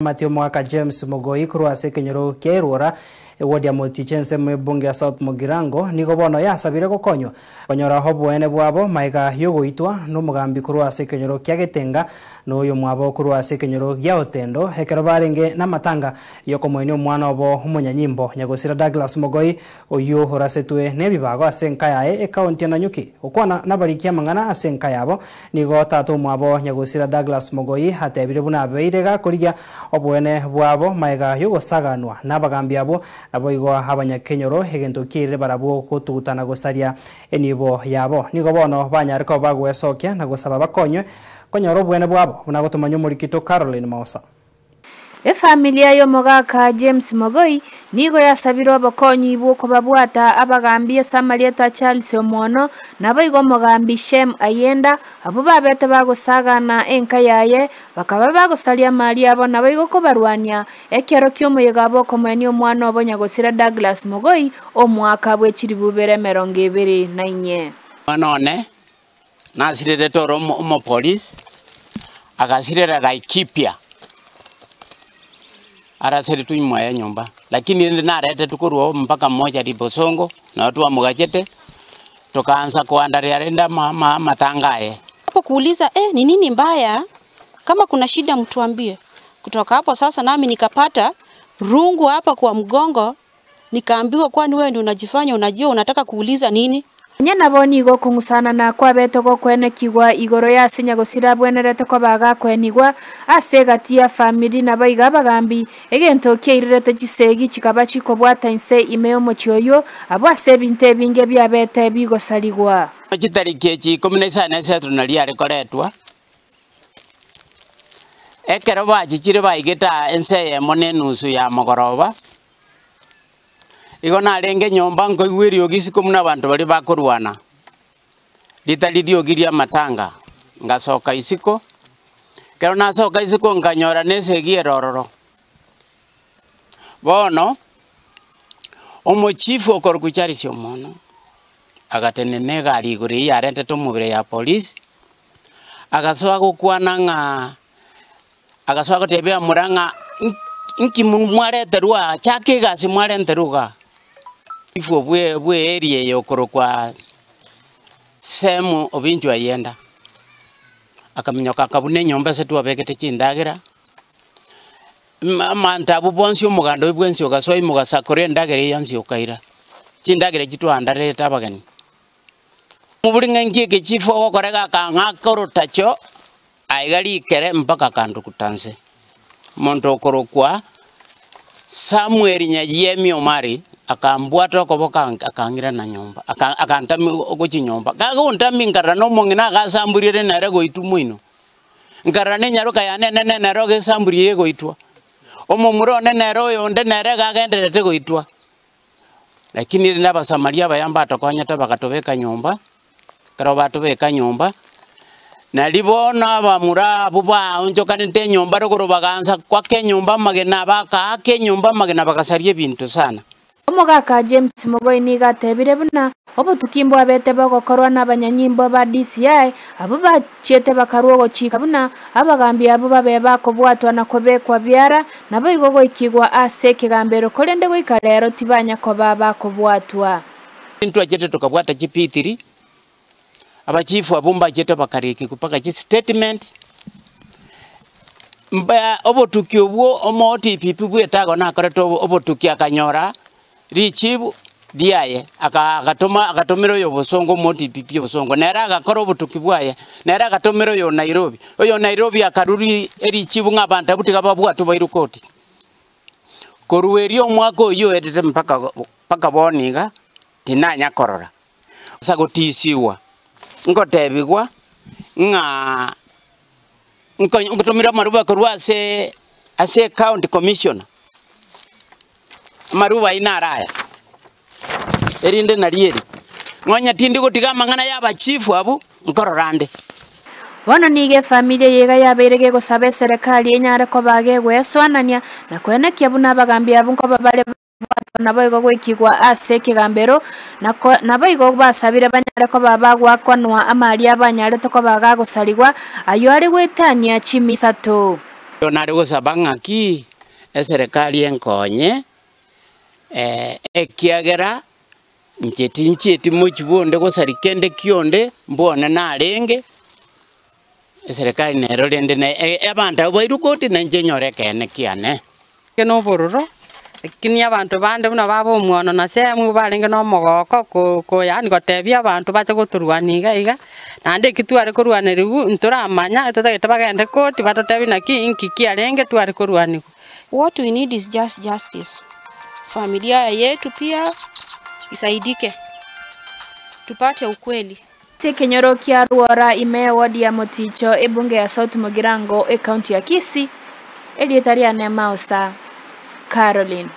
Mathew Omogaka James Mogoi korwa ase ekenyoro kia Erwora, eward ya Moticho ensemo y'ebunge ya South Mugirango nigo bono yasabire gokonywa konyora oboene bwabo magega yogoitwa nomogambi korwa ase ekenyoro kia Getenga na oyomwabo korwa ase ekenyoro gia Otendo ekero barenge namatanga yokomoenia omwana obo omonyanyimbo Nyagosira Douglas Mogoi oyio orasetwe nebibago ase enka yaye ekaunti ya Nanyuki. Gokwana nabariki amang'ana ase enka yabo, nigo tata omwabo Nyagosira Douglas Mogoi atebire buna abeire gakorigia oboene bwabo magega yogosaganwa nabagambi abwo naboigo abanyakenyoro egento kiairire barabwo gotuguta na gosaria enibo yabo. Nigo bono banyare koba bagwesokia na gosaba bakonywe konyora oboene bwabo buna gotomanya omorikito Caroline Maosa. Efamilia y'omogaka James Mogoi nigo yasabire obokonyi bw'okobabwata abagambi ase amarieta a Charles Omwono naboigo omogambi Shem Ayenda, abwo babete bagosagana enka yaye, bakaba bagosaria amari abo naboigo kobarwania ekero ki'omoyega bw'okomoenia omwana obo nyagosira Douglas Mogoi omwaka bwe chilifu ibere emerongo ebere na inye. Omwana one Nasirerete ore omopolisi, agasirera Laikipia, araseretwe nyuma ya nyomba, lakini rende naretetwe korwa oo mpaka mochari Bosongo, nabo twamogachete, tokaansa koandaria rende ama ama amatanga aye. Hapo kuuliza eh, ni nini mbaya? Kama kuna shida mtuambie. Kutoka hapo sasa nami nikapata rungu hapa kwa mgongo, nikaambiwa kwani wewe ndio unajifanya unajua unataka kuuliza nini? Onye nabo nigo okong'usanana kwabete gokwenekigwa igoro y'ase nyagosira abwenerete koba agakwenigwa ase egati ya famiri naboigo abagambi, egento kiairirete chisegi chikaba chikobwata inse ime y'omochie oyio, abwo ase ebinto ebinge biabete bigosarigwa. Chitariki echi ikomi na isano na isato nario are koretwa, ekero bachichire baigete aa ense eyemo na enusu ya mogoroba, Igo narenge nyomba nkoigwa eriogi isiko buna abanto baria bakorwana, ritari riogi ri'amatanga, ngasoka isiko, ekero nasoka isiko nkanyora na esegi ere ororo. Bono, omochifu okorokwa Charles Omono, agatenena egari igoro eyio yarentete omobere ya polisi, agasoa gokwana ng'a. Agasoa gotebia abamura ng'a, Inki mwareterwa aa? Chaka egasi mwarenterwa igaa. Chifu bwe bw'eeria eye okorokwa Semu obinchwa ayenda, akaminyoka akabuna enyomba ase twabegete chindagera, amanto abwo bonsi omoganda oyio bwensi ogasoa ime ogasakora endagera eyio yonsi okaira, chindagera echio twaandarerete abageni. Mobori ng'a inki eke chifu ogokora iga akang'aka orotacho. Aiga rikere mpaka akanduguta nse. Omonto okorokwa Samuel Nyayiemi Omari akambwata okoboko akang'ira na nyomba, akantamia gochia nyomba. Kagontamia nkarora na omong'ina agasamburia ere nere goitwa moino. Nkarora na enyaroka yane enene nere ogesamburia egoitwa. Omomura one nere oyonde nere iga agendererete goitwa. Lakini rende Abasamaria abaya mbatokonyete bakatobeka nyomba. Ekero batobeka nyomba, nario bono abamura abwo baonchokanete enyomba rogoro bagaansa koaka enyomba amagena, bakaaka enyomba amagena bagasaria ebinto sana. Omogaka James Mogoi nigo atebire buna obotuki mbwabete bogokorwa nabanyanyimbo ba DCI abwo bachiete bakarwa ogochika buna abagambi abwo babe bakobwatwa na kobekwa biara naboigo goikigwa ase ekegambero korende goika rero tibanya koba bakobwatwa. Ntwachete tokabwata chipitiri, abachifu abwo mbachete bakarikigwa mpaka chistatement, mba obotuki obwo omo OTPP bw'etago nakorete obotuki akanyora richibu riaye, aka agatoma agatomera oyo obosongo omo OTPP obosongo, nere agakora obotuki bwaye, nere agatomera oyo Nairobi, oyo Nairobi akarwa ri erichibu ng'a abanto abwo tiga babwatwe bairwe koti. Korwa erio omwaka oyio oetete mpaka mpaka bono iga, tinanya korora. Ase gotisigwa, ngotebigwa ng'a nko ngotomire amaruba korwa ase ase ecounty commissioner, amaruba ayio naro aya, erinde nario eri, nonya tindi gotiga amang'ana ya abachifu abwo, nkorora nde. Bono nigo efamiri eye iga yabeire gegosaba eserekari enyare koba gegwesoanania na koenekia buna abagambi abwo nkoba bare babwatwa naboigo goikigwa ase ekegambero, na naboigo basabire banyare koba bagoakanwa amari abanyarete koba gagosarigwa, ayio are goetania chimi isato. Nare gosaba ng'aki eserekari enkonye ekiagera inche tinchieti mochie bonde gosari kende kionde mbone narenge, eserekari nero rende na abanto abwo bairwe koti na inche nyore ekeene kiane. Na obororo, lakini abanto bande buna baba omwono na sehemu barenge na omogoko ko ko yaani gotebia abanto bache gotorwania iga iga, naende eki tware korwaneriwu ntoramanya totagete bagende koti batotebie naki inki kiarenge tware korwaniwa. What we need is just justice. Familia yetu pia isaidike, tupate ukweli. Ase ekenyoro kia Rwora ime eward ya Moticho ebunge ya South Mugirango ecounty ya Kisii, erieta riane Mausa Caroline.